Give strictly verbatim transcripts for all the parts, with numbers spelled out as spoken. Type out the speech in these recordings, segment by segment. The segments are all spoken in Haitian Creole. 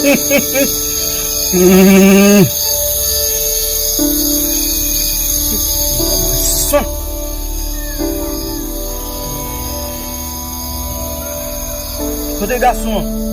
Hmm. Son. Kote gason an?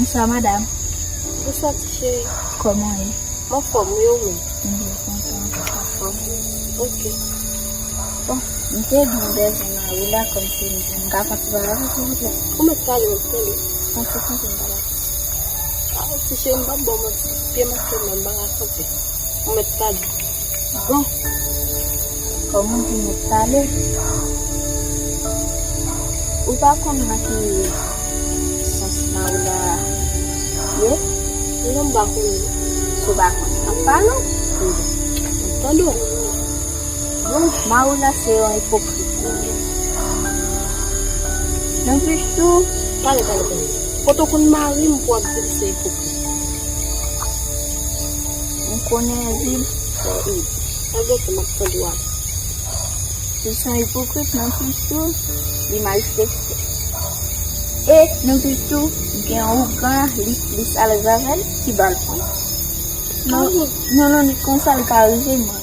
Bonswa, madanm. Bonswa, ti cheri. Kòman w ye? M anfòm, wi, ou menm? M byen kontan. Anfòm. Ok. Bon, m te di m bezwen mari la, kòm se m ka fè ti bagay pou ou, silvouplè. Ou mèt pale, m ap tande. Bon, se konsa m pale. Ah, ti cheri, m p ap ba w manti. Pye m ap fè mal, m pa ka kanpe. Ou mèt pale. Bon, kòm ou di mèt pale, ou pa konn nan ki sans Maoula ye? Non, m pa konnen. Si w pa konnen, m ap pale w. M ap tande w. Bon, Maoula se yon ipokrit. Nan plis tou, pale, pale, pale. Kote w konn mari m pou w ap di l se ipokrit? M konnen vil fè ede. Ebyen, m ap tande w ale. Li se yon ipokrit, nan plis tou, li malfektè. E nan plis tou, gen yon ougan, li, li alèz avè l, ki ba l pwen. Non, non, non, li konsa, li ka rive, mwen.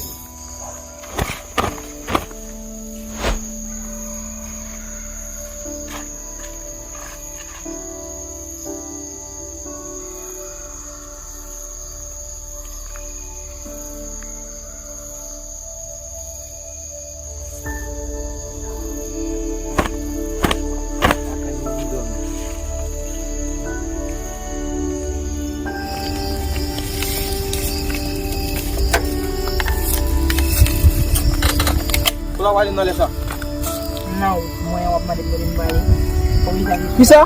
Kote w prale nan lè sa? M nan wout mwen, w ap mande m kote m prale. Kisa?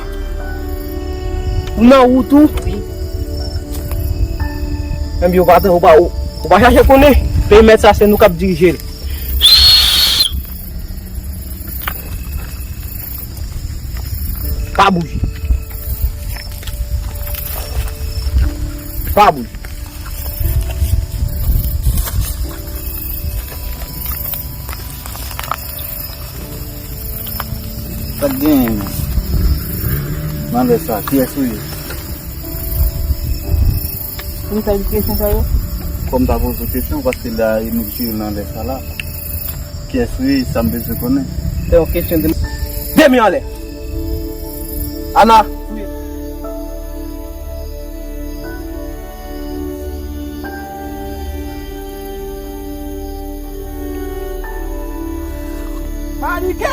Ou nan wout ou? Wi. Enbyen, ou pa, ou pa, ou, ou pa chache konnen. Perimèt sa, se nou k ap dirije l. Pa bouje. Pa bouje. Sa k genyen nan lè sa? Kiyès ou ye? Pou sa, di kesyon sa yo? Kòm ta poze kesyon, paske la, e nou ki nan lè sa la. Kiyès ou ye, sa m bezwen konnen. Se yon kesyon de... De men anlè. Ana. Panike!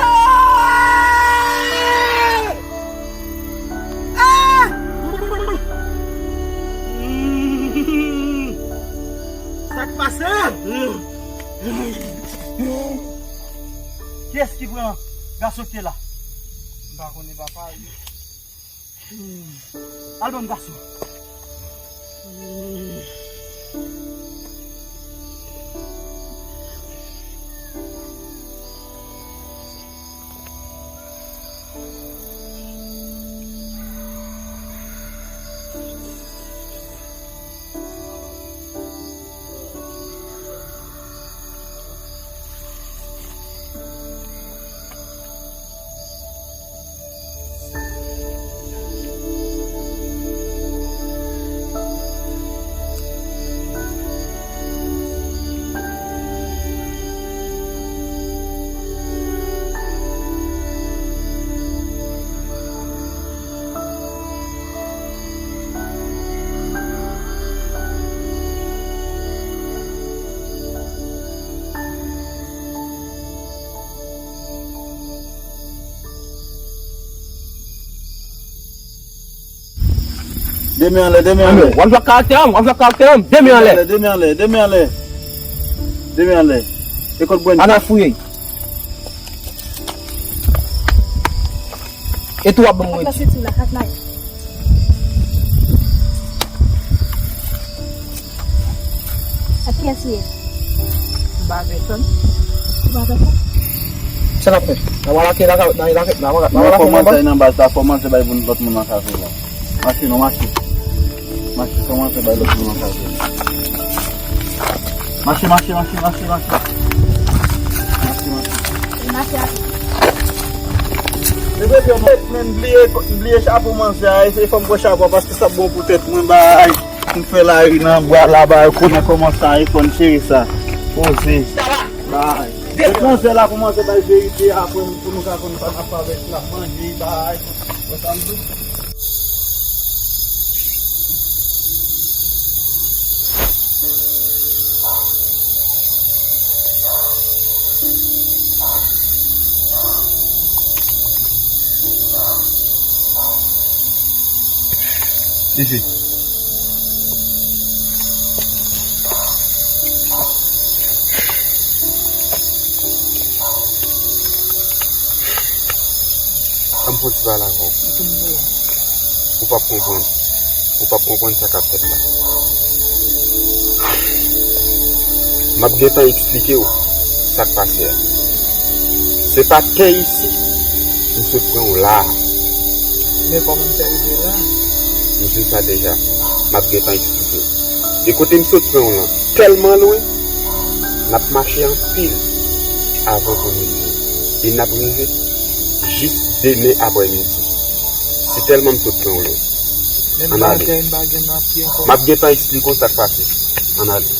Ah! Gason ki te la. M pa konnen papa. Al ban m gason. De men anlè, de men anlè. W ap jwe ak karaktè m, w ap jwe ak karaktè m. De men anlè. De men anlè, de men anlè, de men anlè. De men anlè. E kot Brandy? Ann al fouye. E tou w ap ban m redi. A kiyès li ye? M pa pèsonn. Ou pa pèsonn? Sa n ap fè? N a wala ke la, la, la, la, la, la, la, la, kòmanse nan baz la, kòmanse bay lòt moun nan kafe la. Mache non, mache. Mache, kòmanse bay lòt moun nan kafe. Mache, mache, mache, mache, mache. Mache, mache. Mache a. Mezanmi, men m bliye, m bliye chapo manzè a, e fò m pran chapo a paske sa bon pou tèt mwen, bay. M fè lari nan bwa la, bay, konnen kòman sa, e fò n jere sa. Poze. Bay. Etranjè la kòmanse bay verite, apre pou nou ka konn sa n ap fè avèk la, manje, bay. Wè sa m di w? Isi. Ann fon ti pale avè w. Ou p ap konprann. Ou p ap konprann sa k ap fèt la. M ap gentan eksplike w sa k pase a. Se pa tè isi m sot pran w la a. Men kòman m fè rive la? M di w sa deja. M ap gentan eksplike w. E kote m sot pran w lan tèlman lwen, n ap mache anpil avan pou n rive. E n ap rive jis demen aprèmidi. Si tèlman m sot pran w lwen. Ann ale. M ap gentan eksplike w sa k pase. Ann ale.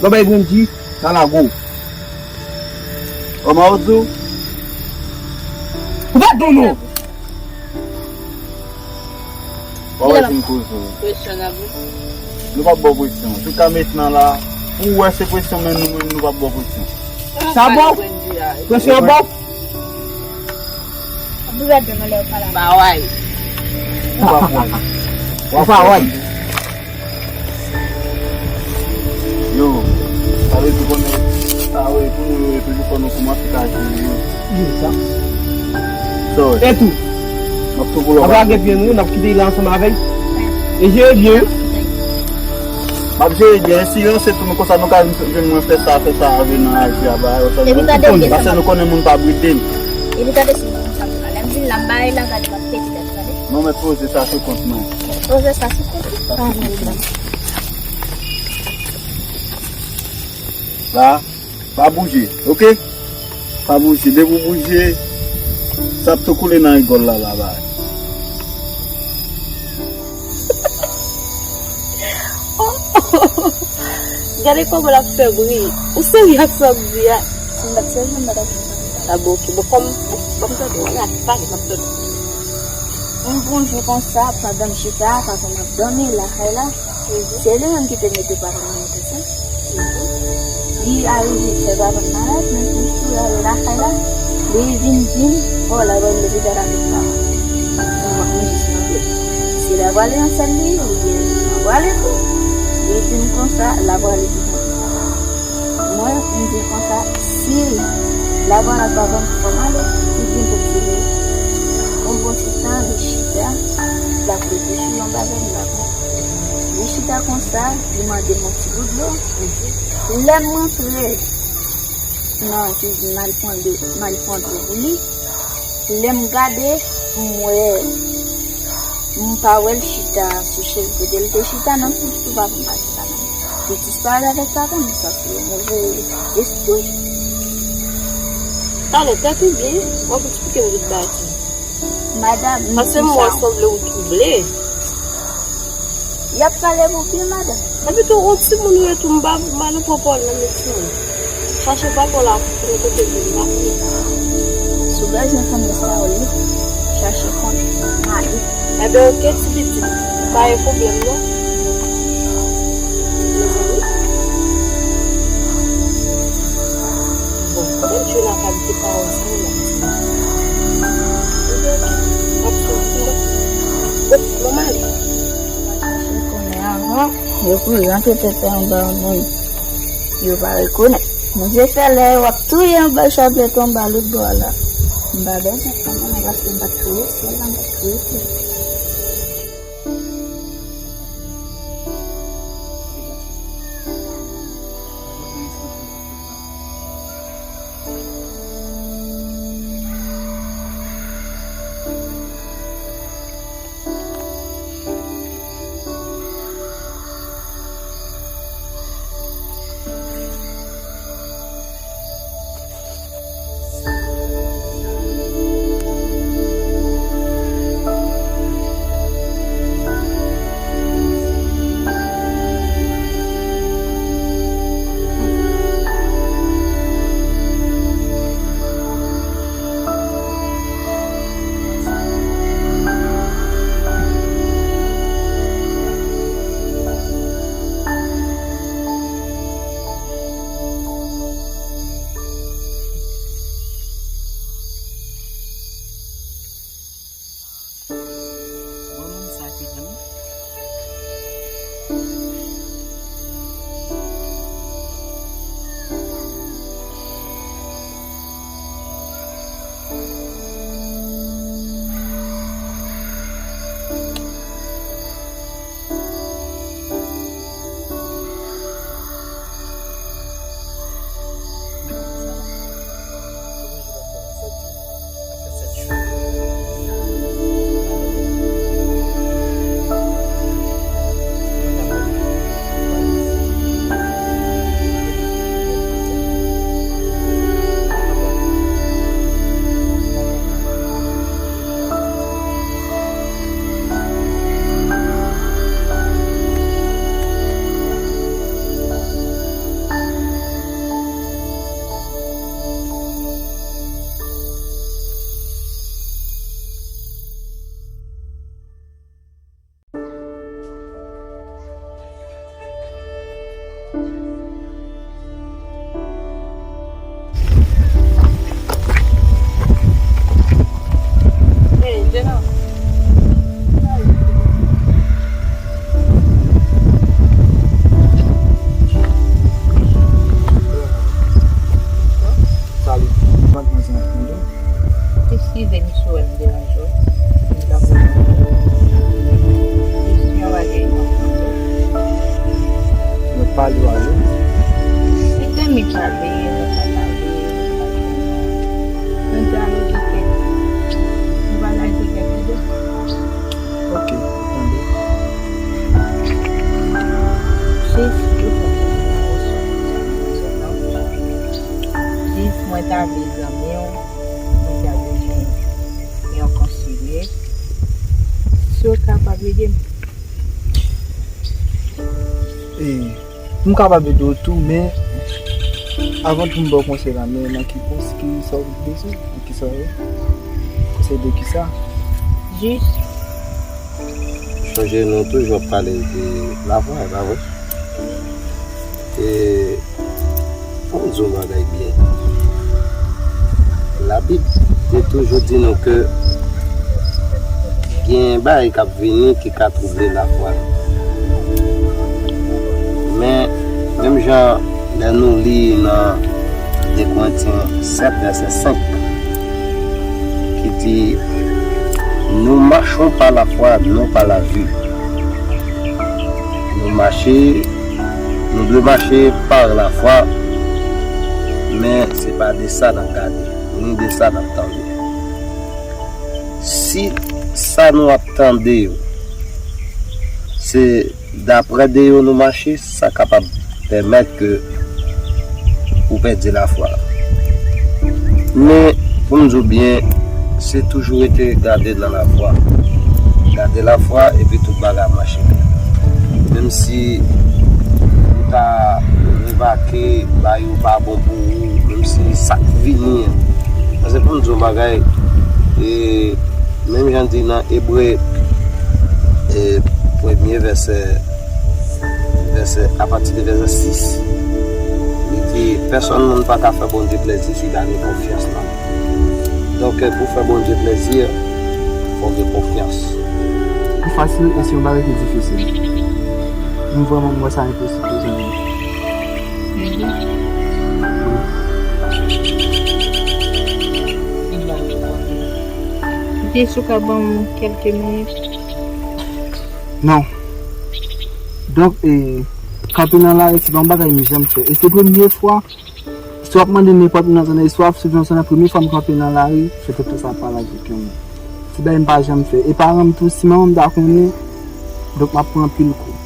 Lò bay Brandy, nan lago. Kòman w di w? Ou pa don non. Ou wè fin koze. Presyon n ap. Nou p ap ba w presyon. Jiska mentnan la, pou w wè se presyon men nou menm nou p ap ba w presyon. Sa bon? Presyon an bon? Ap ouvè dlo nan lè yo pale. Ba way. Ou pa pran. Ou pa way. Yo, sa vle di konnen sa yo e pou nou yo e toujou fò nou kòmanse ka jere yo. Wi, sa. Sorry. E tou. M ap tou pou lò. N ap lage pye nou, n ap kite l ansanm avè l. E jere byen. M ap jere byen, silans e tou nou konsa nou ka jwenn mwen fè sa, fè sa avè nan aji a ba yo. Epi tande byen. Paske nou konnen moun pa bride. Epi tande si nou konsa nou ka. Lè m vin la, m ba e la gade, m ap pete tèt, tande. Non, men poze sa sou kont mwen. Poze sa sou kont ou. Sa sou kont mwen. La, pa bouje, oke? Pa bouje. Depi w bouje, sa ap tou koule nan rigòl la, la, bay. Gade kòman l ap fè bri. Ou serye ak sa w ap di a? Si m pa t serye, m pa t ap di sa. A bon, oke. Bon, kòm, bon, ban m tande w. Ann pale, m ap tande w. M pran jou konsa, pandan m chita, papa m ap dòmi lakay la. Se li menm ki te mete papa m nan desann. Li arive fè papa m malad, men pou l sou ale lakay la, li vin di m, o, l ap al lopital avèk papa m. Mwen, mwen jis mande l si l ap ale ansèl li, oubyen l ap ale tou. Li di m konsa, l ap ale tou. M di konsa, si lavwa la pa vann pou m ale, li di m pou m di li. Yon bon ti tan, li chita, l ap reflechi yon bagay, m pa konn. Li chita konsa, li mande m yon ti gout dlo. Lè m rantre nan kizin, m al pran dlo, m al pran dlo pou li. Lè m gade, m wè, m pa wè l chita sou chèz kote l te chita, non, m tou pa konn pase pa nan. Li disparèt avèk papa m, sa se yon move espri. Talè, tèt ou byen, w ap eksplike m tout bagay sa. Madam, m di sa. Paske m wè w sanble ou twouble. Y ap pale pou byen, madanm. Epi tou, yon timoun ou ye tou, m pa, m pa nan pwopòl nan men timoun. Chache papa w la pou nou kote pou m pa konnen. Si w bezwen konnen sa w ye, chache konnen. M ale. Enben, oke, ti pitit. Pa gen pwoblèm, non. Mezanmi. Bon, kote m jwenn ak kalite pawòl sa yo la, ti pitit? Enben, oke. M ap swiv pou mwen. Bon, bon, m ale. Konnen avan, yo kouri rantre tèt anba moun yo pa rekonèt. Bondye fè lè yo ap touye anba chaplèt anba lòt bò a la. M pa bezwen konnen paske m pa t kriye syèl la, m pa t kriye tè. Salut. Eskize m si w wè m deranje w. M t ap pale w ale. Mezanmi, pale, mezanmi, pale, mezanmi. Mwen pale, mwen pa pale, mwen pa pale. Mwen te ale kèk. Mwen pa lage kèk ide. Ok, tande. Jis, jis mwen ta vle zanmi w, mwen ta bezwen yon konsilye. Si w kapab ede m. E, m kapab ede w tou, men avan tou m ba w konsèy la, men nan ki pòs ki sa w bezwen, nan ki sa w ye? Konsèy de kisa? Jis. Sonje nou toujou ap pale de lavwa, e pa vre? E, fò m di yon bagay byen. Labib te toujou di nou ke gen bagay k ap vini ki ka twouble lafwa nou. Men, menm jan lè nou li nan Korentyen sèt, vèsè senk, ki di, nous marchons par la foi, non par la vue. Nou mache, nou dwe mache pa lafwa, men se pa de sa n ap gade, ni de sa n ap tande. Si sa nou ap tande yo, se daprè de yo nou mache, sa kapab pèmèt ke ou pèdi lafwa. Men, pou m di w byen, se toujou rete gade nan lafwa. Gade lafwa, epi tout bagay ap mache byen. Menm si ou ta remake bagay yo pa bon pou ou, menm si sa k vini an. Paske pou m di w yon bagay, e, menm jan di nan Ebre, e, premye vèsè, vèsè, apati de vèsè sis, li di, pèsonn moun pa ka fè Bondye plèzi si li pa gen konfyans nan li. Donk, pou fè Bondye plèzi, fò w gen konfyans. Li fasil e se yon bagay ki difisil. Mwen vrèman, mwen wè sa enposib pou zanmi. Jezi, ou ka ban m kèlke minit? Non. Donk, e, kanpe nan lari, se pa yon bagay m janm fè. E se premye fwa, si w ap mande nenpòt moun nan zòn nan, e si w ap swiv nan zòn nan, premye fwa m kanpe nan lari, se te konsa pale avèk yon moun. Se bagay m pa janm fè. E paran m tou, si manman m ta konnen, donk m ap pran anpil kou.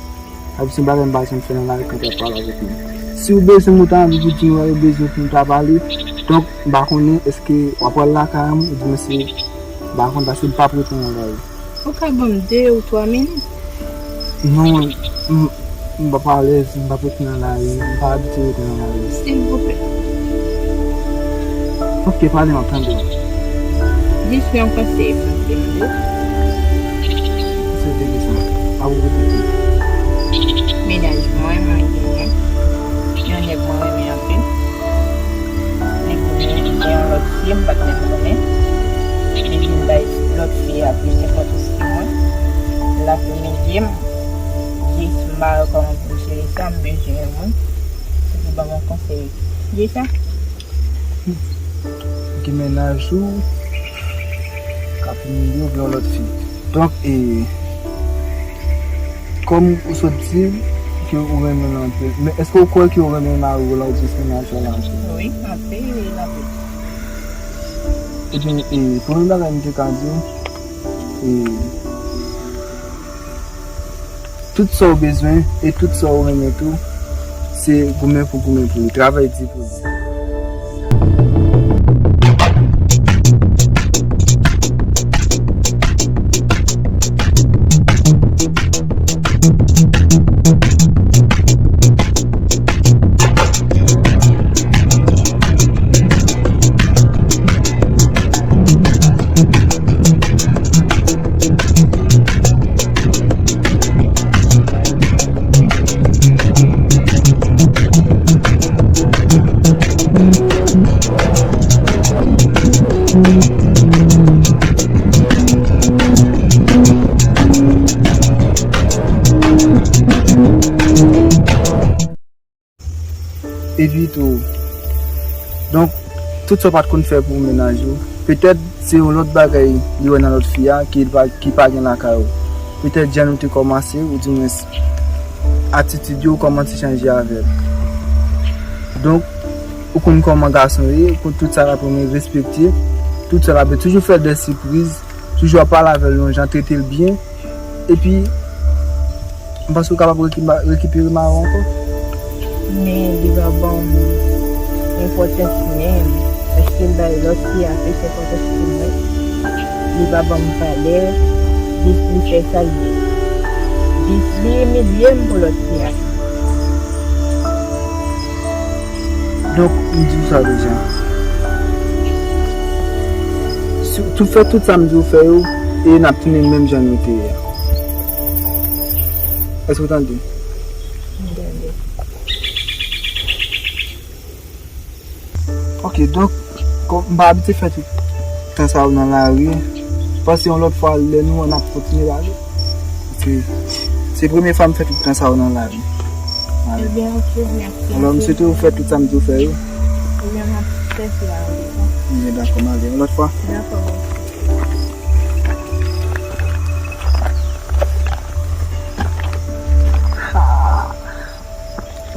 Sa vle di se yon bagay m pa janm fè nan lari, kanpe ap pale avèk moun. Si w bezwen m, ou ta anvi pou di m ou bezwen pou nou ta pale, donk m pa konnen èske w ap pral lakay m, oubyen se, m pa konn, paske m p ap rete nan lari. Ou ka ban m de ou twa minit? Non, m, m p ap alèz, m p ap rete nan lari, m pa abitye rete nan lari. Silvouplè. Ok, pale, m ap tande w. Jis yon konsèy pou m te mande. Konsèy de ki sa? A ou repete. Mennaj mwen, mwen genyen. Yon nèg mwen renmen anpil. Li vin gen yon lòt fi, m pa t menm konnen. Li vin bay lòt fi a plis enpòtans ke mwen. L ap imilye m. Jis m pa wè kòman pou m jere sa, m bezwen yon moun ki pou ban m yon konsèy. Jis sa. Ki mennaj ou k ap imilye w vle yon lòt fi. Donk, e, kòm ou sot di ke ou renmen l anpil, men èske ou kwè ke ou renmen mari w la oubyen se mennaj ou la anpil? Wi, anpil, anpil. Ebyen, e, premye bagay m te ka di w, e, tout sa w bezwen e tout sa w renmen tou, se goumen pou goumen pou li, travay di pou li. Epi tou, donk, tout sa w pa t konn fè pou mennaj ou, petèt se yon lòt bagay li wè nan lòt fi a ki pa, ki pa gen lakay ou. Petèt jan nou te kòmanse, oudimwens atitid yo, ou kòmanse chanje avè l. Donk, ou konn kòman gason ye, ou konn tout sa l ap renmen, respekte, tout sa l ap toujou fè de sipriz, toujou ap pale avè l yon jan, trete l byen. Epi, m panse ou kapab rekipa-, rekipere mari w ankò. Men li pa ban m enpòtans menm. Èske l bay lòt fi a plis enpòtans ke mwen? Li pa ban m valè, jis li fè sa l vle. Jis li imilye m pou lòt fi a. Donk, m di w sa deja. Si, tou fè tout sa m di w fè yo, e n ap tounen menm jan nou te ye a. Èske w tande? M tande. Ok, donk, kòm m pa abitye fè tout tan sa yo nan lari, panse yon lòt fwa, lè nou wè, n ap kontinye pale. Se, se premye fwa m fè tout tan sa yo nan lari. Ebyen, ok, mèsi. Alò, m swete w fè tout sa m di w fè yo. Ebyen, m ap chèche a yon lòt fwa. Ebyen, dakò, m ale yon lòt fwa. Dakò, mèsi.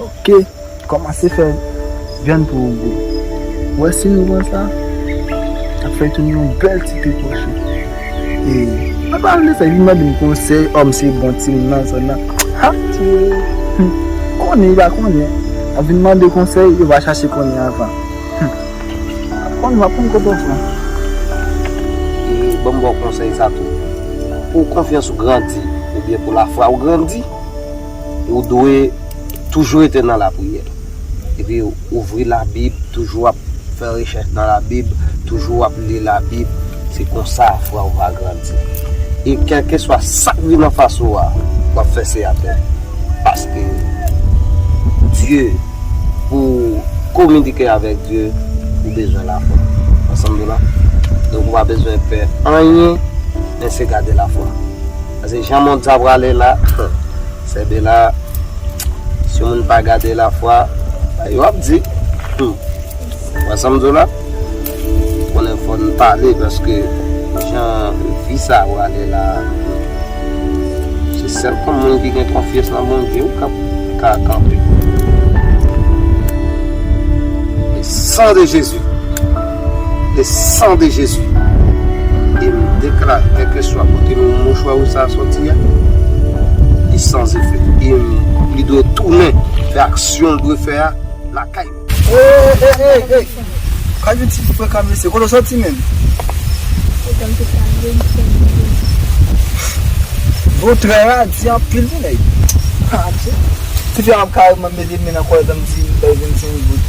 Ok, kòmanse fè vyann pou ou gou. Ou wè si nou pran sa, ap fè tounen yon bèl ti pye pòch. E, mwen pa vle sa, li mande m konsèy, òm se bon timoun nan zòn nan. Ha, ti, hmm, konnen, li pa konnen. Ap vin mande konsèy, yo pa chache konnen avan. Hmm. Ap konn, w ap konn kote w pran. E, ban m ba w konsèy sa tou. Pou konfyans ou grandi, oubyen pou lafwa ou grandi, ou dwe toujou rete nan lapriyè. Epi ouvri Labib, toujou ap fè rechèch nan Labib, toujou ap li Labib. Se konsa fwa ou va grandi. E kèlkeswa sa k vin anfas ou a, w ap fè se atè. Paske Dye, pou kominike avèk Dye, ou bezwen lafwa. Ansanm nou la. Donk ou pa bezwen pè anyen, men se gade lafwa. Paske jan mond sa prale la, sè Bela, si moun pa gade lafwa, yo ap di, hmm, wè sa m di w la? Konnen fò n pale paske jan vi sa prale la, se sèl kòm moun ki gen konfyans nan Bondye ou ka, ka kanpe. Le sang de Jésus. Le sang de Jésus. E m deklare, kèlkeswa kote mouchwa ou sa soti a, li san efè. E m, li dwe tounen fè aksyon l dwe fè a lakay mwen. Hey, hey, hey, hey. Kay yon ti frekan mesye. Kote w soti menm? Frekan se sa, vennsenk goud. Bon, trè radi anpil wi nèg. Adje. Ti fi a ap kareman mete men nan kòlèt an m di m bay vennsenk goud.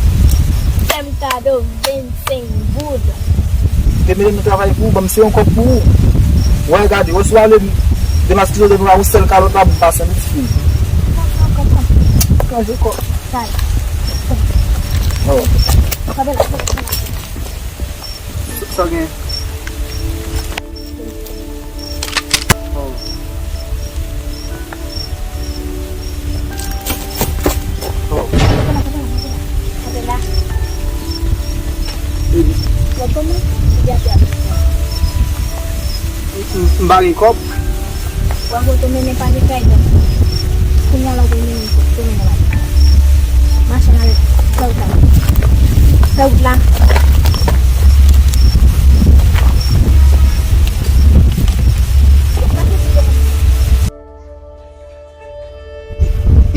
Fè m kado vennsenk goud. Te mete m nan travay pou ou, ban m se yon kòb pou ou. Wè gade, wè si w ale demaskile devan yon sèl kalòt la pou m pase yon ti fi. Kanje kò. Sa, sa gen? Oh. Oh. M, m pa gen kòb. Wa kote mennen pa gen kay dan. Kounye a la pou mennen, pou mennen la. Machann ale, fè wout la. Fè wout la.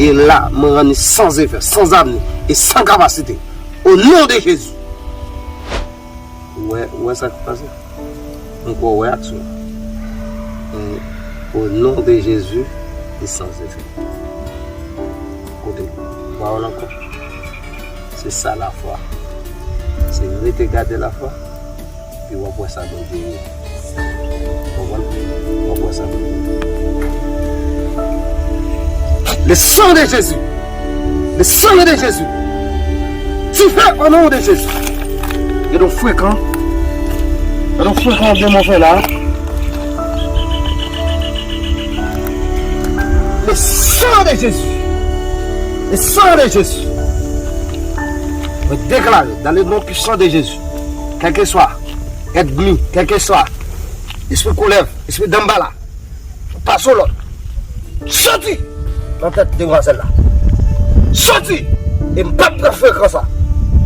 E la, mwen rann li san zefè, san avni e san kapasite. O non de Jezi. Ou wè, ou wè sa k pase? M kwè w wè aksyon. Men, o non de Jezi, li san zefè. Kote pawòl ankò? Se sa lafwa. Se rete gade lafwa, epi w ap wè sa Bondye ye. Konprann? W ap wè sa Bondye ye. Le sang de Jésus. Le sang de Jésus. Dife o non de Jezi. Gade yon frekan. Gade yon frekan demon fè la. Le sang de Jésus. Le sang de Jésus. Mwen deklare, dans le nom puissant de Jésus, kèlkeswa ènmi, kèlkeswa espri koulèv, espri danbala, pase w lòd. Soti nan tèt demwazèl la. Soti! E m p ap pran frekan sa.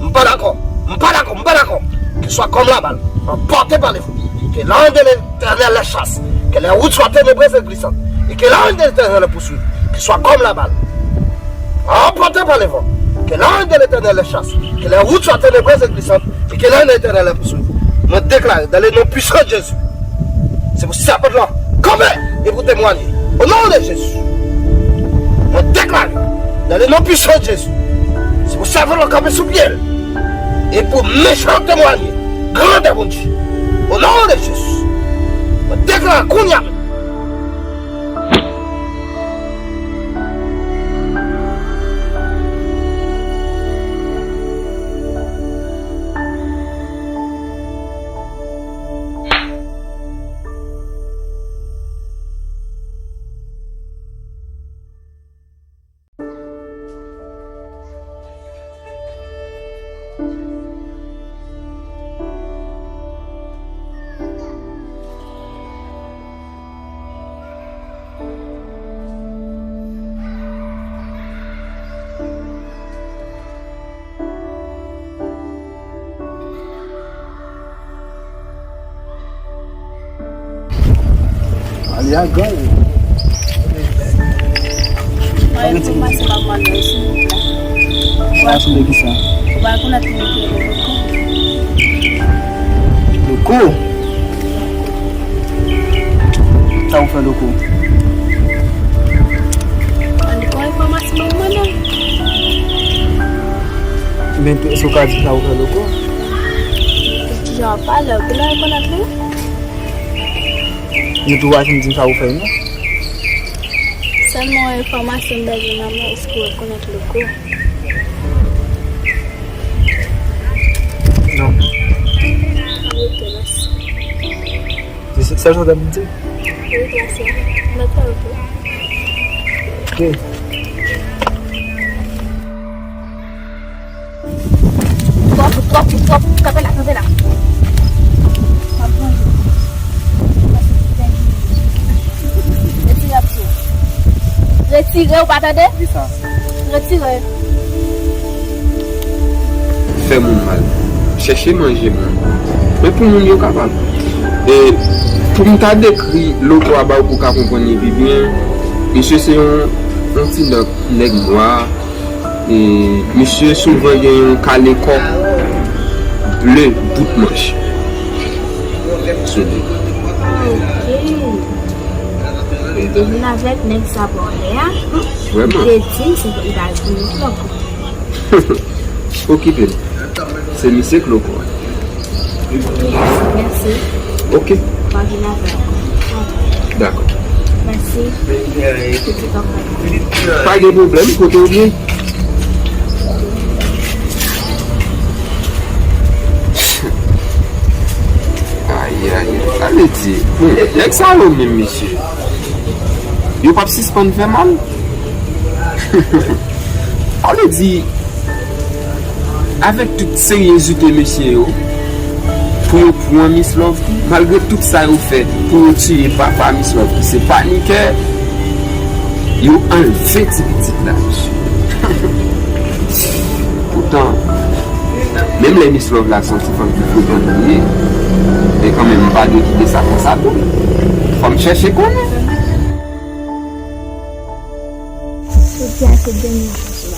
M pa dakò. M pa dakò. M pa dakò. Que soit comme la balle, emporté par les fous. Que l'arme de l'Éternel les chasse. Que les routes soient ténébreuses et glissantes. Et que l'arme de l'Éternel les poursuive. Que soit comme la balle, emporté par les vents. Que l'arme de l'Éternel les chasse. Que les routes soient ténébreuses et glissantes. Et que l'arme de l'Éternel les poursuive. Mwen deklare, dans le nom puissant de Jésus, se pou sèvant lan kanpe e pou temwaye. O non de Jezi, mwen deklare, dans le nom puissant de Jésus, se pou sèvant lan kanpe sou pye l e pou mechan temwaye grandè Bondye. O non de Jezi, mwen deklare kounye a menm. Ya, gran. Mwen, enfòmasyon m ap mande w, silvouplè. Enfòmasyon de ki sa? Ou pa konn ki mesye Loko? Loko? Sa ou fè Loko? Mande kon enfòmasyon m ap mande w. Men, èske w ka di sa ou fè Loko? Kijan w ap pale, ou genlè rekonèt li? Nou tou pa janm di m sa ou fè, non? Sèlman yon enfòmasyon m bezwen nan men, èske w rekonèt Loko? Non. Ok, mèsi. Se sèl sa w te di? Wi, mèsi. Mèt fè ok. Ok. Twòp, twòp, twòp. Kanpe la, kanpe la. M ap plonje. Retire ap sou. Retire, ou pa tande? Kisa? Retire. Fè moun mal. Chèche manje moun. Men pou moun yo kapab. E pou m ta dekri Loko a ba w pou w ka konprann li pi byen, misye se yon, yon ti nèg, nèg nwa. E misye souvan gen yon kale kò ble bout manch sou li. Ah, ok. Li te vin avèk nèg sa bòlè a. Vrèman. Li te di m se li pa vin avèk. Okipe l. Se misye k Loko a. Mèsi. Ok. M ap vin avè w ankò. Dakò. Mèsi. Pitit ankò. Pa gen pwoblèm, kote w ye? Ay, ay, ay. Sa vle di, bon, nèg sa yo menm, mesye, yo p ap sispann fè mal. Sa vle di, avèk tout seryezite mesye yo, pou yo pran Miss Love, malgre tout sa yo fè pou yo tiye papa Miss Love, ki se panikè, yo anlve ti pitit la, mesye. Poutan, menm lè Miss Love la se yon ti fanm ki frekan li ye, men kanmenm, m pa dwe kite sa konsa tou. Fò m chèche konnen. Jodi a se dènye jou sou